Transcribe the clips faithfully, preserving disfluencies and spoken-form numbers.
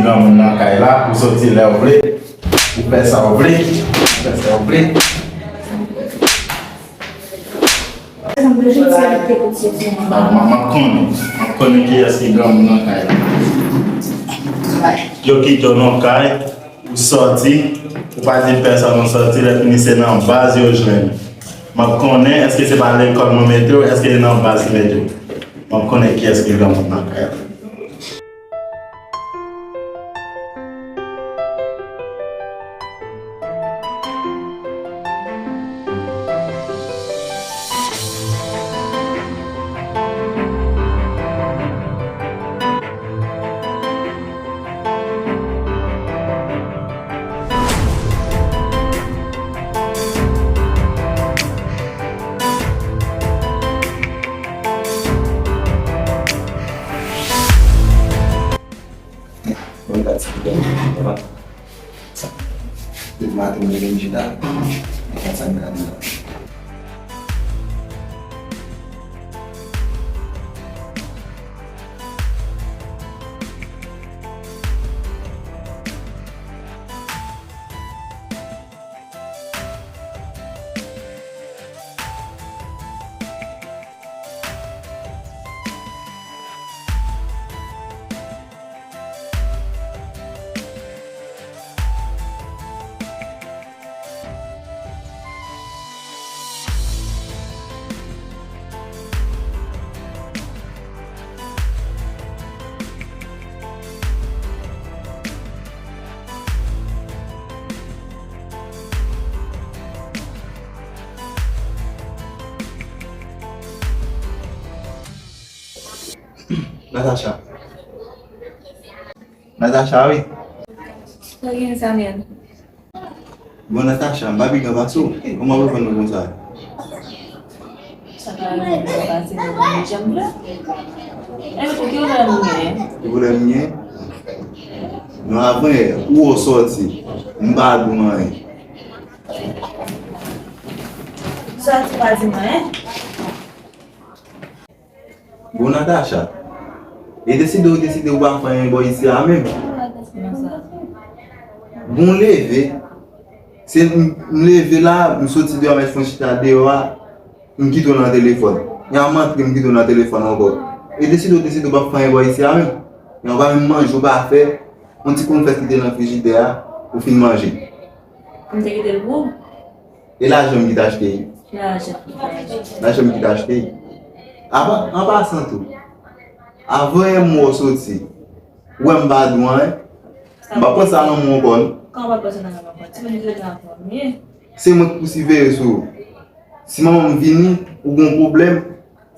Granmoun nan kay la, ou soti lè w vle, ou fè sa w vle, ou fè sa w vle. M ap, m ap, m ap konnen, m ap konnen kiyès ki granmoun nan kay la. Yo kite w nan kay, ou sòti, ou pa di pèsonn ou sòti, lè fini se nan baz yo jwenn. M ap konnen èske se pa lekòl mwen mete w, èske se nan baz ki mete w. M ap konnen kiyès ki granmoun nan kay la. Mwen gad sa m gen. Depi maten mwen gen chita. Gad sa m gade la. Natacha. Natacha, wi. Sa gen, Samuel? Bon, Natacha, m pa pi gran pase w. Kòman w reponn mwen konsa? Sa pa reponn mwen pase mwen janm vle. E, ki pwoblèm ou gen? Ki pwoblèm m gen? Non, avan yè, ou wè w sòti. M pa di w anyen. Sòti pa di mwen, en? Bon, Natacha, e deside ou deside ou pa fè anyen bò isi a menm. Bon, leve. Se m, m leve la, m soti deyò, m al fè yon chita deyò a, m kite w nan telefòn. Yè m antre, m kite w nan telefòn ankò. E deside ou deside ou pa fè anyen bò isi a menm. Yè w pa menm manje, ou pa fè. Yon ti konfèt ki te nan frijidè a, ou fin manje. M te kite l pou ou. E lajan m ki t achte l? Lajan m ki t achte l. Lajan m ki t achte l. Apa, an pasan tou, avan yè m wè w soti, ou wè m pa di w anyen? M pa panse a lanmou ankò, non. Kòman w pa panse nan lanmou ankò? Timoun yo te nan fòm ye. Se mwen ki pou siveye sou ou. Si manman m vini, ou gon pwoblèm,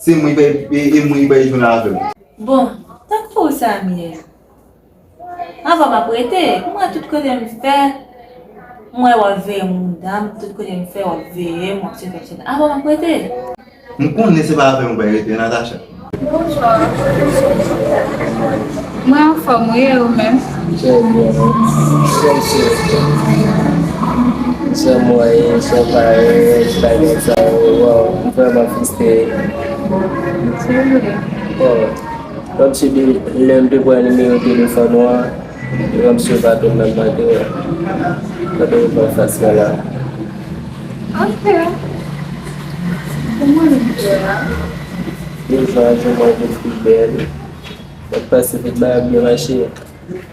se mwen ki bay, e, e mwen ki bay jwenn avè m. Bon, tankou Samuel. Anvan m ap rete, m wè tout kote m fè, m wè w ap veye mouda m, tout kote m fè, w ap veye m, w ap sèvi, et cetera. Anvan m ap rete. M konnen se pa avè m ou bay rete, Natacha. Bonjou. Mwen anfòm, wi, e ou menm? Trè byen. Kòmsi? San mwayen, san parèy, pa gen sa, waw, m vrèman friste. Se vre. Bon. Kòmsi de, lè m te pran nimewo telefòn ou an, e kòmsi yo pa te menm mande w. Mande w pa fas la la. Ok. Kòman nou fè a? Deja, jounen an vin pi bèl. Mwen panse tout bagay ap byen mache.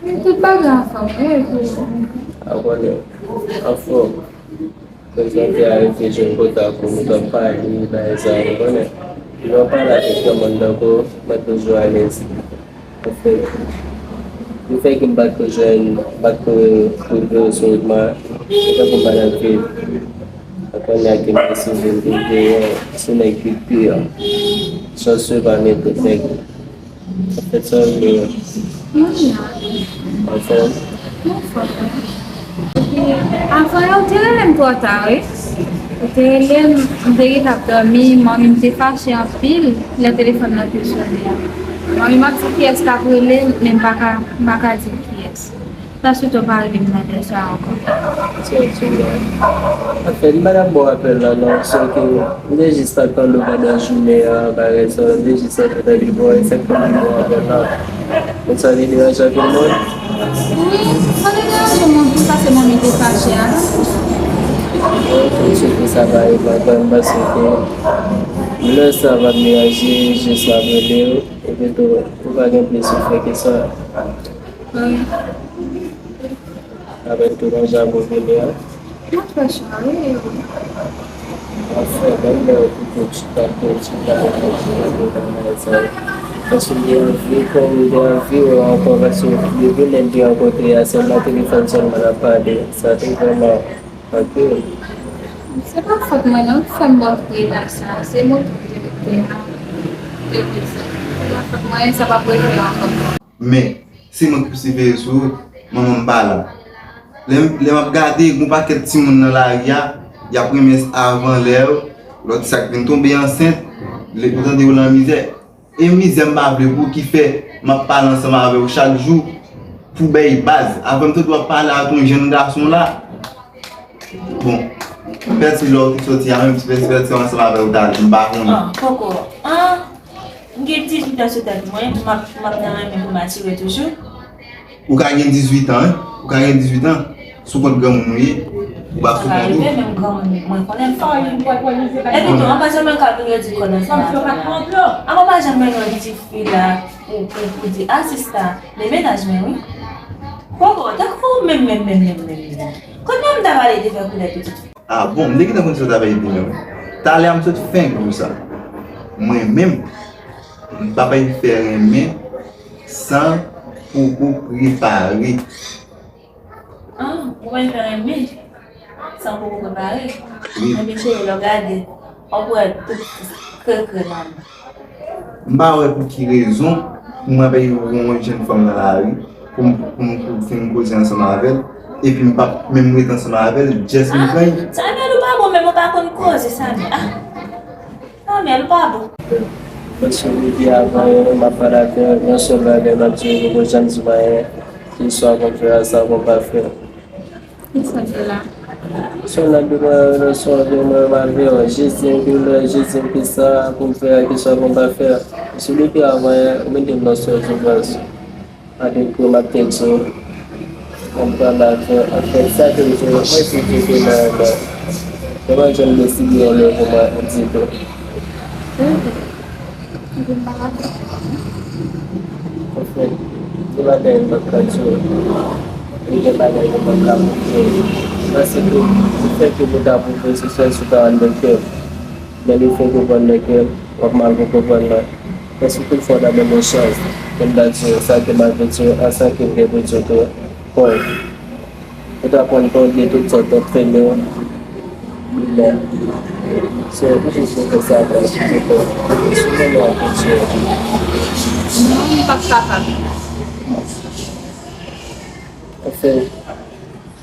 Men tout bagay anfòm, wi, e pou ou? A konnen, anfòm. Prezante a rete jwenn kontak ou, nou t ap pale, bagay sa, ou konnen. Lè w pale avèk yon moun tankou w, mwen toujou alèz. Anfèt, le fè ke m pa t ko jwenn, m pa t ko twouve w sou wout mwen, se tankou m pa t ap viv. Kounye a ke m deside m vin deyò, se nèg ki pi. Chans yo pa men tout nèg. Sa fèt sa, men. Mwen la. Anfòm? Mwen anfòm, wi. Epi, avan yè, ou te rele m twò ta, wi. Ou te rele m, m te gentan ap dòmi, manmi m te fache anpil lè telefòn nan te sone a. Manmi m ap di kiyès k ap rele m, men m pa ka, m pa ka di l kiyès. Sa sou to pa rele m nan lè sa ankò. Se yon ti lè. Anfèt, m pa t ap ba w apèl la non, sèke m te jis pa t tande w pandan jounen an, bagay sa, m te jis antre nan nimewo a, e sa k fè m ba w apèl la. Moun sa te deranje anpil moun? Wi, sa te deranje m anpil paske manmi te fache a. Mwen sou sa pa reponn, paske lè sa va deranje, jis m ap rele w, epi tou, ou pa gen plis ou fè ke sa. Wi. Avèk tou nan jan pou vini an. M ap fè sa, wi. Anfen, menm lè ou koupe chita, koupe chita, koupe chita, koupe chita, paske m te anvi, kòm m te anvi wè w ankò, paske depi lè n te rankontre a, se nan telefòn sèlman n ap pale. Sa te vrèman anpil. Se pa fòt mwen non ki fè m bò kote la sa. Se moto m te mete a. Se pa fòt mwen, sa p ap refè ankò. Men, se mwen ki pou siveye sou ou, manman m pa la. Lè m, lè m ap gade, gon pakèt timoun nan lari a, y ap renmen avan lè yo, lòt sa k vin tonbe ansent, lè ou tande yo nan mizè. E mizè m pa vle pou ki fè m ap pale ansanm avè w chak jou pou bay baz. Avan m tande w ap pale ak yon jèn gason la. Bon, Pèti lè w te soti a menm, ti Pèti, Pèti ansanm avè w talè, m pa konnen. Ah, poko. Ah, m gen dizuit an sou tèt mwen, m ap, m ap nan renmen pou m atire toujou. Ou ka gen dizuit an, wi. Ou ka gen dizuit an. Sou kont granmoun ou ye. Ou pa sou kont ou. Sa ka rive, menm granmoun, mwen konnen sa. Epi tou, an pa janm ka vin redi kò nan sa. An pa janm yon ti fi la pou, pou, pou di, a sista, men mennaj mwen, wi. Poko, tankou menm, menm, menm, menm, menm. Kounye a m ta pale de fè koulè pitit fi. Ah bon, m te gentan konn sa w t ap ede m. Talè a m sot fenk di w sa. Mwen menm, m pa bay fè renmen san poko prepare. Ah, ou bay fè renmen san poko prepare? Wi. Ebyen cheri, lè w gade, w ap wè tout krekre nan li. M pa wè pou ki rezon pou mwen peye yon jèn fanm nan lari pou m, pou m, pou m fin koze ansanm avè l, epi m p ap menm ret ansanm avè l, just m pran l. Ah, Samuel, ou pa bon, menm ou pa konn koze, Samuel. Ah, Samuel, ou pa bon. Paske depi avan, m ap pale avè w, non sèlman lè m ap di w, ou janm di m anyen, ki swa konn fè a, sa konn pa fè. Kisa w di la? Sou nan doulè, nan sou doulè, m ap viv, jis di m doulè, jis di m kisa pou m fè, kisa pou m pa fè. Sou depi avan yè, ou mete m nan sou soufrans. Avèk pou m ap tèt sou, m ap pale avè, ap fè sa ke m di, mwen se Dye ke nan, nan. Mwen pa janm deside yon lè pou mwen di tou. Anfen, gen bagay m p ap ka di w. E gen bagay m p ap ka pwouve w. Paske le fèt ke pou ta pwouve se sèl si w ta rann nan kè m. Men le fèt ke w rann nan kè m, w ap mal pou konprann mwen. Men si toutfwa w ta ban mwen chans, pou m ta di w sa ke m ap di w, an sa ke m gen pou di w tou. Bon. Ou ta konn tonbe tout sòt dòt fenyo. Bon. Se ou ki pou fè sa, bon, se pou sou mwen ak Bondye. Non, m p ap kapab. Anfen,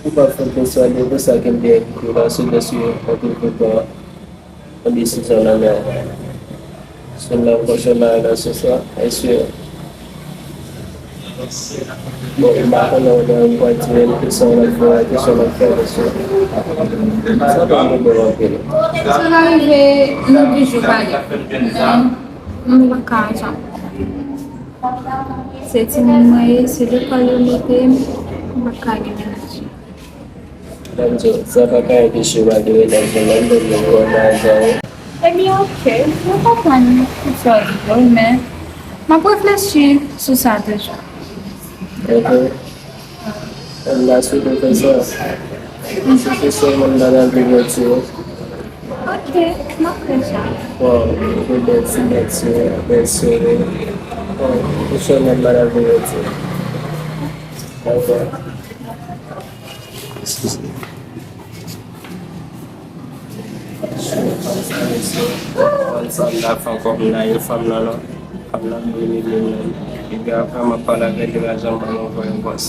ou pa fè kesyon de pou sa ke m te ekri la, se de sou yon konpil pito. Yon desizyon nan men w. Sou nan pwochen bagay nan sans sa, èske, bon, m pa konnen w nan yon pati menm kesyon w ap fè, kesyon w ap fè, kesyon. Sa pa move anpil. Sa ka rive, nou toujou pale. Men, m pa ka atann. Se timoun mwen ye, se lekòl yo mete m, m pa ka gen mennaj. Sa pa ka anpeche w pa gen relasyon nan men w nan zòn ou. Ebyen, oke, mwen konprann sa w di yo, men m ap reflechi sou sa toujou. Oke. M ta swete w fè sa. Se kesyon moun nan lavi yo di yo. Oke, m ap fè sa. Bon, ou gen bèl ti nèt yo, bèl sere. Bon, kesyon moun nan lavi yo di yo. Dakò. Eskize. Fanm sa, m ta fè ankò, m ta ye fanm nan, non. Fanm nan, m ap vini, vini, non. Piga apre, m ap pale avè l, li pa janm ban m yon vrè repons.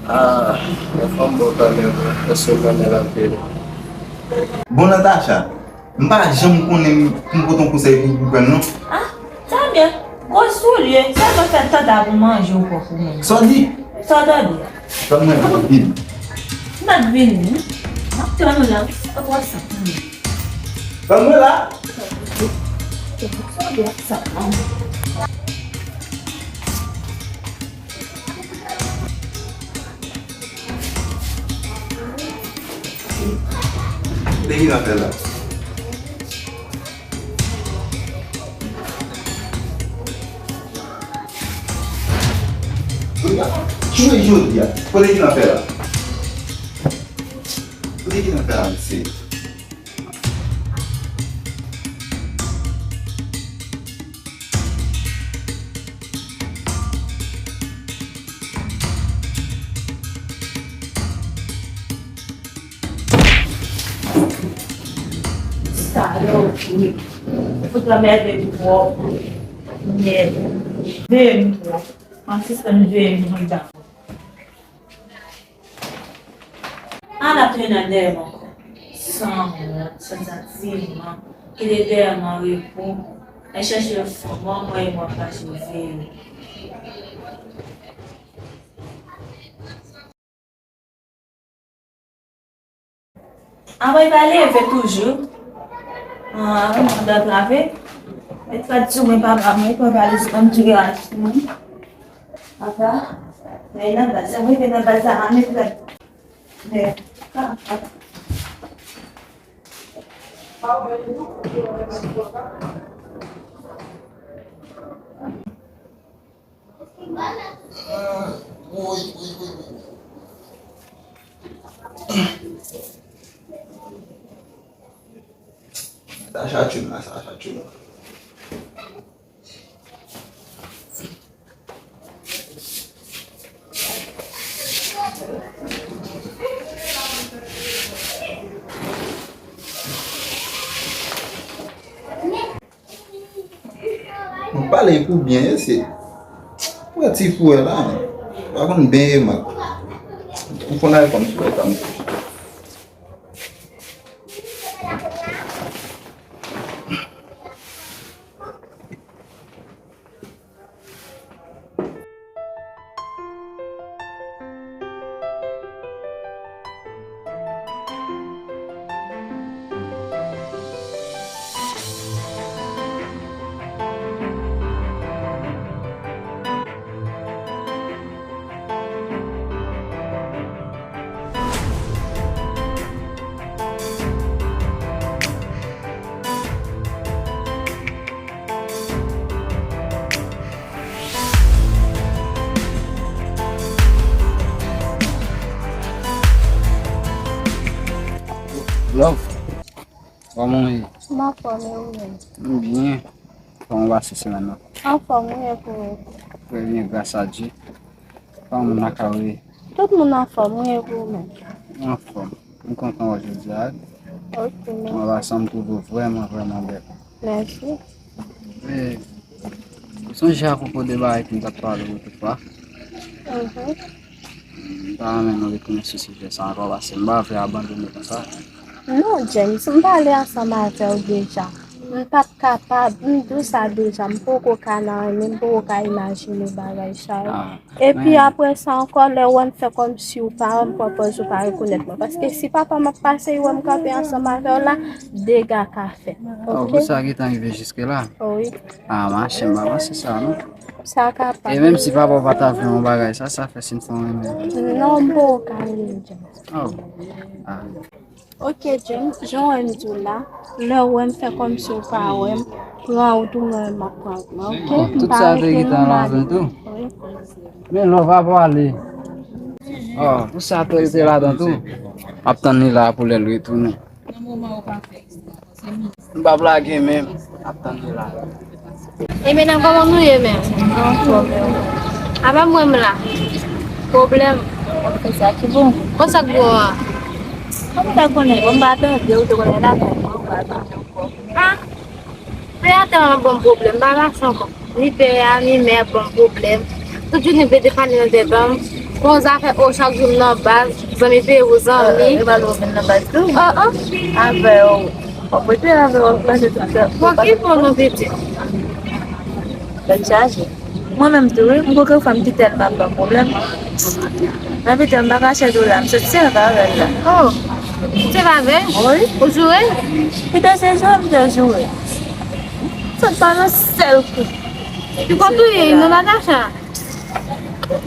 Ah, men fanm bon kanmenm, wi. Èske w renmen l anpil? Bon, Natacha, m pa janm konnen pou m pote yon konsèy pou, pou pran, non. Ah, Samuel, gwo soulye, sèlman fè tanta pou manje w pwòp ou menm. Sa w di? Sa w tande? Tann mwen, m ap vini. M ap vini, wi. M ap tann ou la, wi. Tann mwen la. Sa w di ak sa? Kote ki n ap fè la? Jwe jodi a. Kote ki n ap fè la? Kote ki n ap fè la, mesye? Sa yo, wi. Fout anmède m twòp. Mèd. Veye m twòp. Asistan veye m, mwen dakò. An ap tounen dèyè m ankò. Sanwont, sanzatima, kite dèyè m an repo. Al chèche fanm an mwen e mwen fache veye. Anmwey pa leve toujou. Ah, mwen antrave. Mèt pa di mwen papa mwen, papa li se konn tou rache mwen. Papa, men nan baz, mwen te nan baz la, mwen te. Men, papa. Ah, wi, wi, wi, wi. Sa chatchou la, sa chatchou la. Mwen pale pou byen, se. Ou wè ti frè la, men. Pa konn byen remak. Ou konn al kòm si wè sa, m. Love, kòman w ye? M anfòm, e ou menm? M byen. Kòman w pase semèn nan? Anfòm, wi, e pou ou? Trè byen, gras a Dye. Kòman moun lakay ou ye? Tout moun anfòm, wi, e pou ou menm? Anfòm. M kontan wè w jodi a. Ok, mèsi. Mwen pa sanm twouve w vrèman, vrèman bèl. Mèsi. E, ou sonje apwopo de bagay ke m t ap pale w autrefois? Mhm. M ta renmen nou retounen sou sijè sa ankò, paske m pa vle abandone konsa. Non, James, m pale ansanm avè w deja. M p ap kapab, m di w sa deja, m poko ka nan renmen, m poko ka imajine bagay sa yo. Ah. Epi apre sa ankò, lè w wè m fè kòmsi w pa wè m, pwopòz ou pa rekonèt mwen. Paske si papa m ap pase, li wè m kanpe ansanm avè w la, dega ka fèt. Oh, ok? Pou sa gentan rive jiske la? Wi. Ah, mache, m pa panse sa, non. Sa kapab. E menm si papa w pa ta vle yon bagay sa, sa fè si n fè w renmen? Non, m poko ka renmen, James. Oh. Ah. Ok, James, jan w wè m di w la, lè w wè m fè kòmsi w pa wè m, pran wout ou, mwen menm m ap pran wout mwen, ok? Oh, tout sa te gentan ladan tou? Wi. Men lè w pa pwale. Oh, tout sa te rete ladan tou? M ap tann li la pou lè l retounen. M p ap lage menm, m ap tann li la. E medam, kòman nou ye menm? Anfòm, e ou? Apa mwen m la. Pwoblèm? W ap fè sa ki bon. Konsa k bon an? Kòman w ta konnen? Bon, m pa tande w, te konnen lakay mwen, ou pa tande w. Ah! Pè a tèlman ban m pwoblèm, m pa mache ankò. Ni pè a, ni mè ap ban m pwoblèm. Tout jounen plede pale nan tèt an. Gon zafè, o, chak jou m nan baz, zanmi peye pou zanmi. E pa lè w vin nan baz tou? Oh, oh. Avè w. W ap rete avè w, w ap pase tout tan. Bon, ki bon non pitit? Tèt chaje. Mwen menm tou, wi, m gon kèk fwa m kite l, m ap ban pwoblèm. Nan pita, m pa kache di w la, m sot sèvi avè l la. Oh, se pa vre? Wi. Ou joure? Pita se joure, m te joure. Sot pa nan sèl kou. Ki kote ou ye, non, Natacha?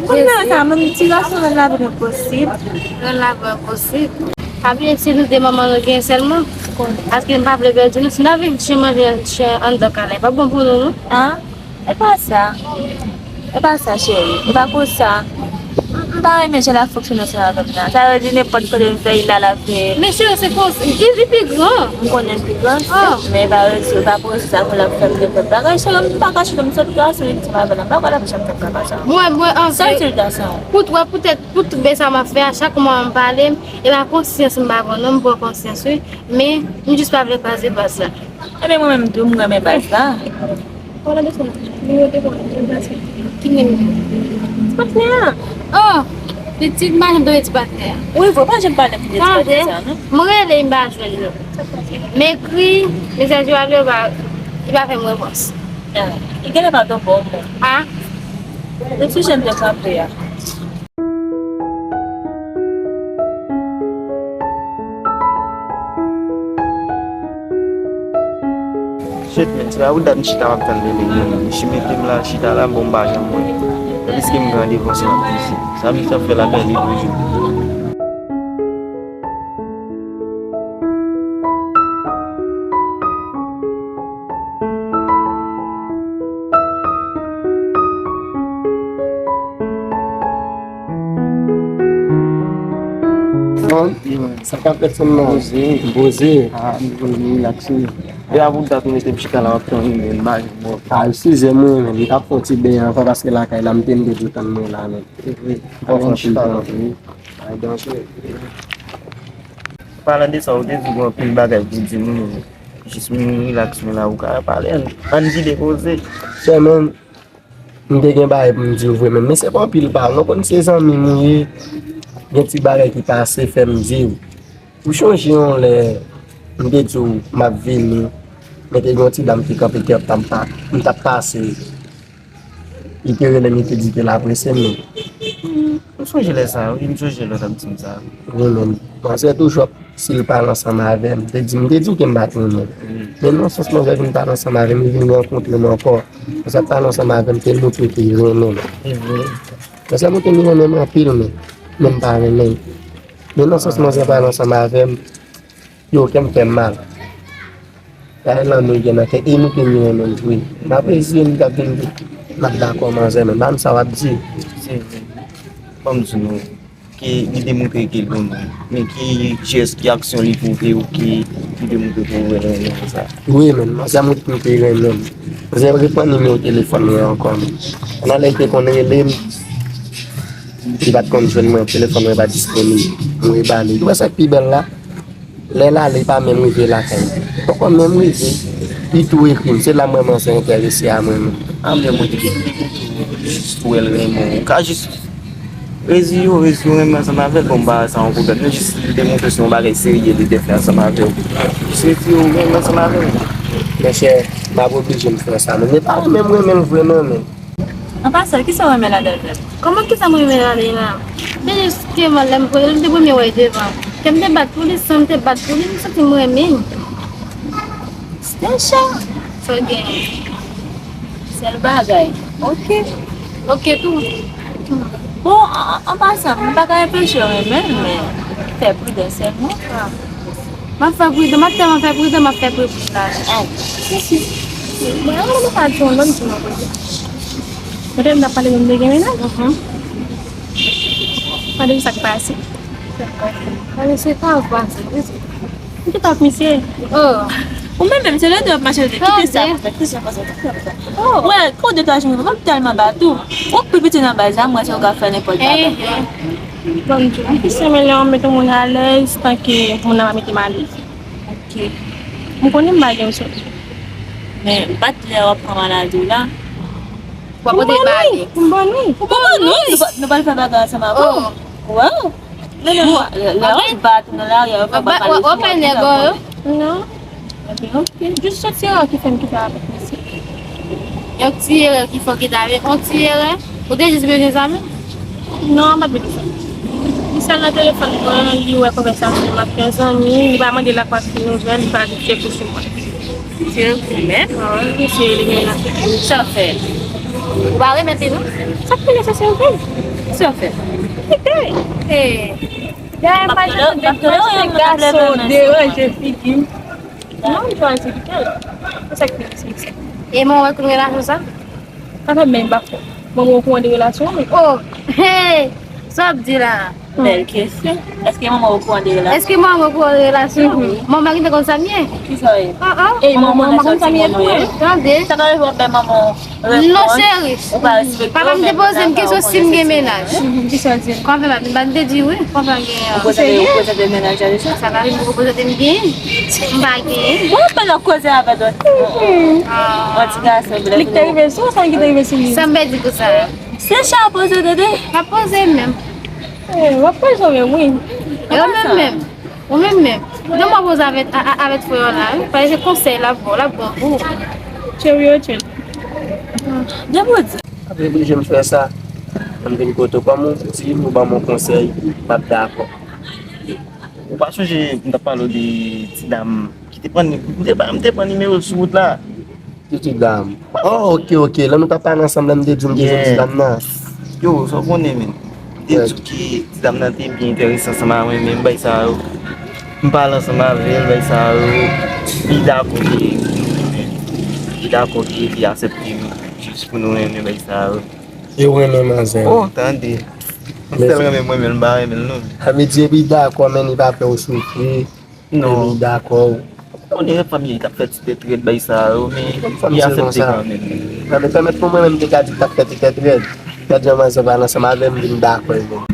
Kounye a sa, menm ti gason rèn la vre posib. Rèn la vre posib. Pa bliye se nou de manman nou gen sèlman. Paske m pa vle pèdi nou. Si n ap viv chen manje chen anndan kay la, e pa bon pou nou, non. Ah, e pa sa. E pa sa, cheri. E pa pou sa. M, m pa renmen jan l ap fonksyone ansanm avè m nan. Sa vle di nenpòt kote m fè, li la, l ap fè. Men cheri, se konsa. Li, li pi gran. M konnen l pi gran, men e pa resi, e pa pou resi sa pou l ap fè m nenpòt bagay. Cheri, m pa ka chita, m sot gason, li di m avè l, m pa kwè l ap janm fè m bagay sa. Mwen, mwen, anfen, sòti l gason. Pou t wè, poutèt, pou tout bagay sa m ap fè a, chak mwa m pale, e pa konsyans m pa pran non, m pran konsyans, wi. Men, m jis pa vle kraze baz la. Ebyen, mwen menm tou, m renmen baz la. Pale de sa. Nimewo telefòn, nimewo baz la. Ki nimewo? Ti patnè a. Oh, pitit, m pa janm tande ti patnè a. Wi, vre, pa janm pale m de ti patnè sa, non. M rele, m pa jwenn li. M ekri, mesaj yo ale, yo pa, li pa fè m repons. Ah, li genlè pa twò bon, bon. Ah. Li sou chen de frape a. Shit, men, se pa pou dat m chita m ap tann Lele, men. Li mete m la, chita la, bon, m pa janm wè. Episke m gen randevou ansanm ak misye. Sa misye ap fè la, men li toujou. Bon, sa k ap fèt sou m nan? Poze. Poze. Ah, m konn relax wi. E a pou dat mete m chita la, w ap tann mwen, m pa janm wè. Ah, eskize m wi, men m t ap fè yon ti benyen ankò paske lakay la m te, m te dwe tann mwen la, men. Se vre. Fò w fè yon ti tan wi. Ay, danse. Palan de sa, ou te di gen anpil bagay pou di m, jis m relax, men la ou ka pale, ann, ann vide koze. Sèlman, m te gen bagay pou m di w vre, men, men se pa anpil pawòl, non, konn se zanmi m ou ye, gen ti bagay ki pase, fè m di w. Ou chonje yon lè, m te di w, m ap vini, men te gen yon ti dam ki kanpe kè m, m t ap pase. Li te rele m, li te di ke l apresye m. Hmm, m sonje lè sa a, wi, m sonje lè w t ap di m sa. Wi, men manzè toujou ap, si l pale ansanm avè m, te di m, te di w ke m pa t renmen l. Wi. Men nan sans manzè vin pale ansanm avè m, li vin rankontre m ankò. Manzè pale ansanm avè m, te montre ke li renmen m. Se vre. Manzè montre m li renmen m anpil, men, men m pa renmen l. Men nan sans manzè pale ansanm avè m, yo, kè m fè m mal. Gade lanmou l gen nan kè, e nou te ni renmen l vre. M ap rezile m t ap vin di, m ap dakò manzè, men pa m sa w ap di. Se vre. Ban m di nou, ke li demontre ke l renmen w. Men ki jès, ki aksyon li pwouve w ke li demontre ke w renmen l sa? Wi, men manzè montre m ke l renmen m. Manzè reponn nimewo telefòn mwen ankò, men. Pandan lè l te konn rele m, li pa t konn jwenn mwen, telefòn mwen pa disponib. Mwen reba li. Ou wè sa k pi bèl la? Lè l ale, li pa menm rive lakay li. Poko menm rive, li tou ekri m. Se la m wè manzè enterese a mwen menm. A, men mwen te jis wè l renmen w. Ou ka jis reziye w, reziye w renmen ansanm avè l. Bon, m pa wè sa yon pwoblèm. Men jis li demontre se yon bagay serye li te fè ansanm avè w. Jis reziye w renmen ansanm avè l. Monchè, m ap oblije m fè sa. Men li pa renmen m renmen l vre non, men. An pasan, kisa w renmen ladan l menm? Kòman kisa m renmen ladan l la? Se jis ke mwen, lè m, lè m te premye wè l devan, kè m te bat pou li, san m te bat pou li, m santi m renmen l. Stecha, sa w genyen? Sèl bagay. Oke. Oke tou. Bon, an, an pasan, m pa ka anpeche w renmen l, men fè pridan sèlman. M ap fè pridan, m ap tèlman fè pridan, m ap fè pridan la. Ay, si, si. Mwen, mwen, mwen pa di yon lòt, di yon lòt. Mwen te vin ap pale de m te gen mennaj. Mhm. Pale de sa k pase. Pale se pa pase. Ou te pa ak misye? Oh. Ou menm, menm, se lè w ap mache, kite sa, kite sa, kite sa. Oh. Wè, kou de twa jou, mwen tèlman bat ou. Ou pi piti nan baz la, mwen se ou ka fè nenpòt bagay. Eh, eh. Bon, m di w, m plis renmen lè w mete moun alèz, tanke moun nan pa mete m alèz. Ok. M konnen m pa gen sòs. Men, bat lè w ap pran maladi w la. W ap pote bale. M ban nou. Ou ban nou. Nou pa, nou pa fè bagay ansanm avè w. Oh. Wow. Men, men, lè, lè w bat nou la, lè w fè bagay. W ap bay nèg yo. Non. Ebyen, ok. Jis yon ti erè ki fè m kite avèk misye. Yon ti erè ki fè w kite avèk, yon ti erè. Ou te jis bezwen sa menm? Non, m pa t bezwen sa. Li sèl nan telefòn mwen, li wè konvèsasyon m ak yon zanmi, li pa mande lakwa ki nouvèl, li pa di se pou sou mwen. Se pou mwen? Wi, se li gen la. Sa w fè? Ou pa remèt li non? Sa k pi nesesè w fè? Sa w fè? Kite! Hey. Dayè, m pa janm tande pastè gason deranje figi m. Non, m chwazi kite l. Se sa k pi difisil. E mwen wè konn relasyon sa? Sa fè menm pa fè. Manman w okouran de relasyon wi. Oh, hey! Sa w ap di la? Bèl kesyon. Èske manman w okouran de relasyon? Èske manman w okouran de relasyon? Manman ki te konn sa m ye? Ki sa w ye? Ah, ah. E manman w pa konn sa m ye tou. Tande. Sa ka rive w ap bay manman w repons. Non, cheri. Ou pa respekte w, papa m te poze m kesyon si m gen mennaj. Ki sa w di? Kòman fè pa m te di wi. Kòman fè pa m gen? Ou prezante, ou prezante mennaj la deja? Sa ka rive ou prezante m gen? M pa gen. Bon, pandan koze avè dòt. Ah. Yon ti gason, li ki te rive sou ou, sa ki te rive sou li? Sa m pèdi pou sa? Se sa w poze tande? M ap poze menm. Eh, w ap poze menm, wi. Yo menm menm. Ou menm menm. Non, m ap poze avèk, a- a- avèk frè w la, wi. Paske se konsèy l ap ba w, l ap bon pou ou. Cheri, yo, cheri. Depi w di. Apre oblije m fè sa. M vin kote w. Kòm ou di m, ou ban m yon konsèy, m ap dakò. Ou pa sonje m t ap pale w de ti dam ki te pran, m te, m te pran nimewo l sou wout la? Ki ti dam? Oh, ok, ok. Lè nou t ap pale ansanm, lè m te di w m te jwenn ti dam nan. Yo, sa w konnen, men. M te di w ke ti dam nan te byen enterese ansanm a mwen, men bay sa yo. M pale ansanm avè l, bay sa yo. Li dakò ke, li dakò ke li aksepte m jis pou nou renmen, bay sa yo. E w renmen manzè? Oh, tande. M fè l renmen mwen, men m pa renmen l non. Sa vle di epi dakò, men li pa fè w soufri. Non. Epi dakò. Konnen fanmi li t ap fè ti tèt rèd bay sa yo, men li aksepte kanmenm. Nan men pèmèt pou mwen menm te ka di l t ap fè ti tèt rèd. Gad jan manzè pale ansanm avè m, vin dakò menm.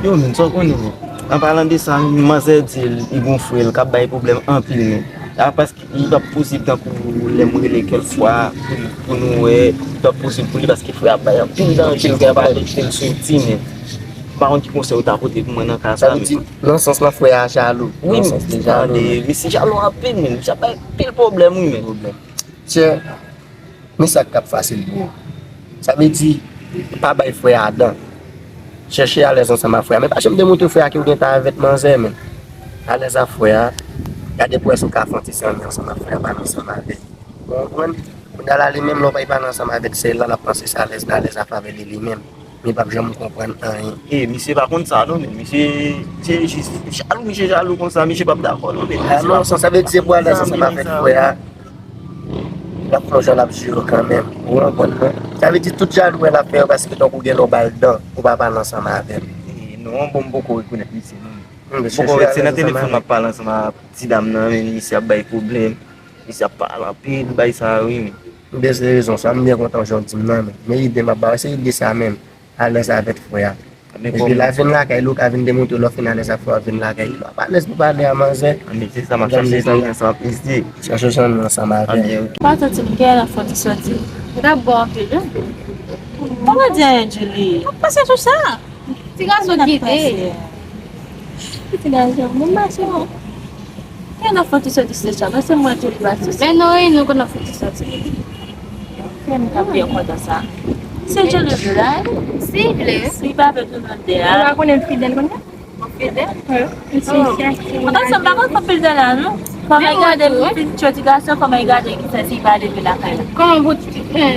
Yo, men sa w konnen, men. An palan de sa, manzè di l, li gon frè l k ap bay pwoblèm anpil, men. A, paske li p ap posib tankou lè m rele kèk fwa pou, pou nou wè, li p ap posib pou li paske frè a bay anpil danje, l gen pa adopte l soti, men. M pa konn ki konsèy ou ta pote pou mwen nan ka sa, men. Nan sans lan, frè a jalou. Wi, nan sans li jalou, men. Misye jalou anpil, men. Misye ap bay anpil pwoblèm, wi, men. Pwoblèm. Chè, men sa k ap fasil pou ou. Sa vle di, pa bay frè a dan. Chèche alèz ansanm ak frè a. Men pa janm demontre frè a ke ou gentan avèk manzè, men. Alèz ak frè a. Gade pou wè si w ka fè yon ti zanmi ansanm ak frè a, pale ansanm avè l. Ou konprann? Kounye a la, li menm, lè w pa pale ansanm avèk sè l la, l ap panse se alèz, l alèz a favè de li menm. Men li p ap janm konprann anyen. E, misye pa konn sa, non, men misye, misye jis jalou, misye jalou konsa, misye p ap dakò, non, men. Ah, non, sa, sa vle di se pou alèz ansanm avèk frè a. L ap fè yon jan l ap jere w kanmenm. Ou konprann, non? Sa vle di tout jalou wè l ap fè yo paske tankou gen lè w ba l dan, ou pa pale ansanm avè l. E, non, bon, m poko rekonèt misye, non. M poko, se nan telefòn m ap pale ansanm ak ti dam nan, men misye ap bay pwoblèm. Misye ap pale anpil, bay sa yo, wi, men. M byen se rezon sa, m byen kontan jan w di m nan, men. Men ide m ap ba w, se ide sa menm. Alèz avèk frè a. Epi lè a vin lakay li, ou ka vin demontre lè w fin alèz ak frè a, w vin lakay li. Lè w ap alèz pou pale a manzè. Anben, se sa m ap chache, zanmi ansanm ap eseye. Chache zanmi ansanm avè l. Anben, ok. Pa santi m gen nan fòt soti. Ou t ap bon anpil, wi. Ou pa di anyen, Julie. Ou panse sou sa? Ti gason kite. Ti gason, bon, mache non. Gen nan fòt soti se sa, men se mwen tou ki pa soti. Men non, e nou konn nan fòt soti. Kè m ta byen kontan sa. Se Djoli vle la, wi. Si vle. Si pa vle tou nan de a. Ou pa konnen fidèl konn gen? Bon, fidèl? Wi. Mwen pa konn fè pil de la, non. Fò mwen gade, m fin tchwe ti gason, fò mwen gade ki sa si pa leve lakay la. Kòman pou, eh,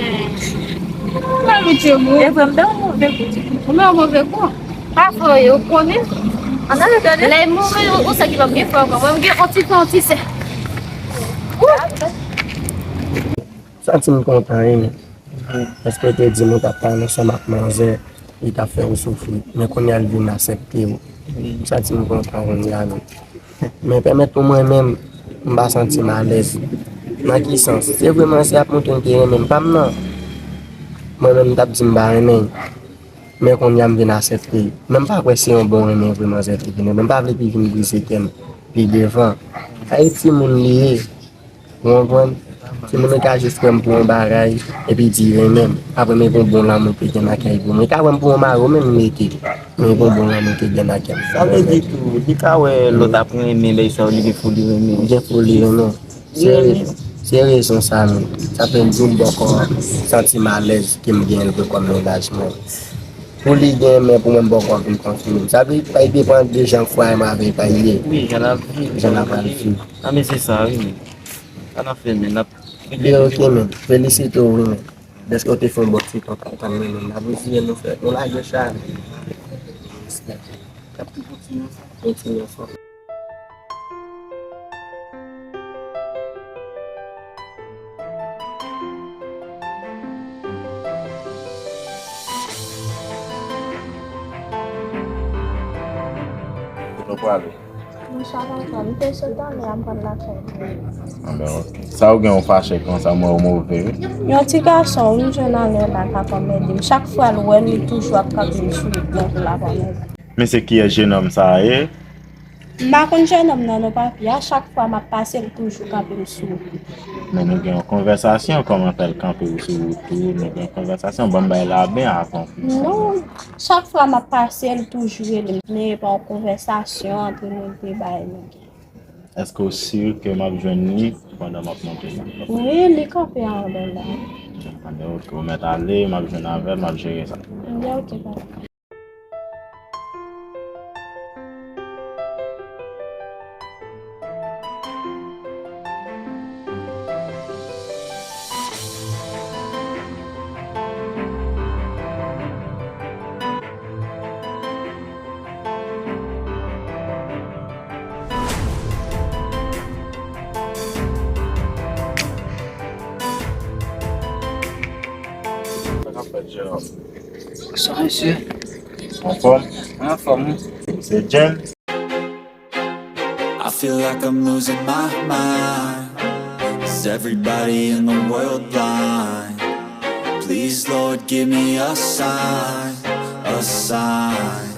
kòman pou tchwe moun? E vre, m te yon move kou. Ou men yon move kou. Pa fè yo konnen. Ann ale gade. Lè move, ou, ou sa ki pa byen fè ankò. Mwen, m gen yon ti fè, yon ti sè. Ou! Santi m kontan, wi, men. Paske w te di m ou t ap pale ansanm ak manzè, li t ap fè w soufri. Men kounye a l vin aksepte w. M santi m kontan kounye a, men. Men pèmèt pou mwen menm, m pa santi m alèz. Nan ki sans? Se vre manzè ap montre l te renmen m, pa m nan. Mwen menm, m t ap di m pa renmen l. Men kounye a m vin aksepte. Men m pa kwè se yon bon renmen vre manzè te vin renmen. M pa vle pi vin brize kè m pi devan. Ayiti moun li ye. Ou konprann? Timoun nan ka jis wè m pou yon bagay, epi di renmen m. Apre men gon bon lanmou ke gen nan kè l pou mwen. Li ka wè m pou yon mari, men li mete. Men gon bon lanmou ke gen nan kè l. Sa vle di tou, li ka wè lòt ap renmen, lè sa yo, li gen foli renmen. Li gen foli renmen. Se re-, se rezon sa menm. Sa fè m di w m poko santi m alèz ke m gen l vre kòm mennaj mwen. Pou li gen, men pou mwen m poko vin konfime. Sa vle di, pa depann de jan fwaye m avè l pa ye. Wi, jan l ap viv. Jan l ap viv. A, men se sa, wi, men. Sa n ap fè, men, n ap... Byen, ok, men. Felisite w, wi, men. Dèske w te fè yon bon ti tan k ap tann mwen, men. N ap eseye nou fè, nou lage chay. N ap tou kontinye sa. Kontinye anfòm. Kote w prale? Mwen sa papa, m te sot anlè a, m pral lakay mwen. Anben, ok. Sa ou gen ou fache konsa, mwen ou move, wi. Yon ti gason, wi, m jwenn anlè la k ap anmède m. Chak fwa l wè m, li toujou ap kanpe m sou wout mwen pou l ap anmède m. Men se kiyès jenòm sa a ye? M pa konn jenòm nan non, papi. A chak fwa m ap pase, l toujou kanpe m sou wout. Men nou gen yon konvèsasyon, kòman fè l kanpe w sou wout ou? Nou gen yon konvèsasyon, ban m bay la byen avan. Non, chak fwa m ap pase, l toujou rele m. Men e pa yon konvèsasyon antre nou de bagay nou gen. Èske w si ke m ap jwenn li pandan m ap monte la? Wi, li kanpe anlè la. Anben, ok, ou mèt ale, m ap jwenn avè l, m ap jere sa. Anben, ok, papa. Sa k ap fèt, Jewòm? Sa, mesye? Anfòm? Anfòm, wi. Se Jen? I feel like I'm losing my mind. Is everybody in the world blind? Please, Lord, give me a sign, a sign.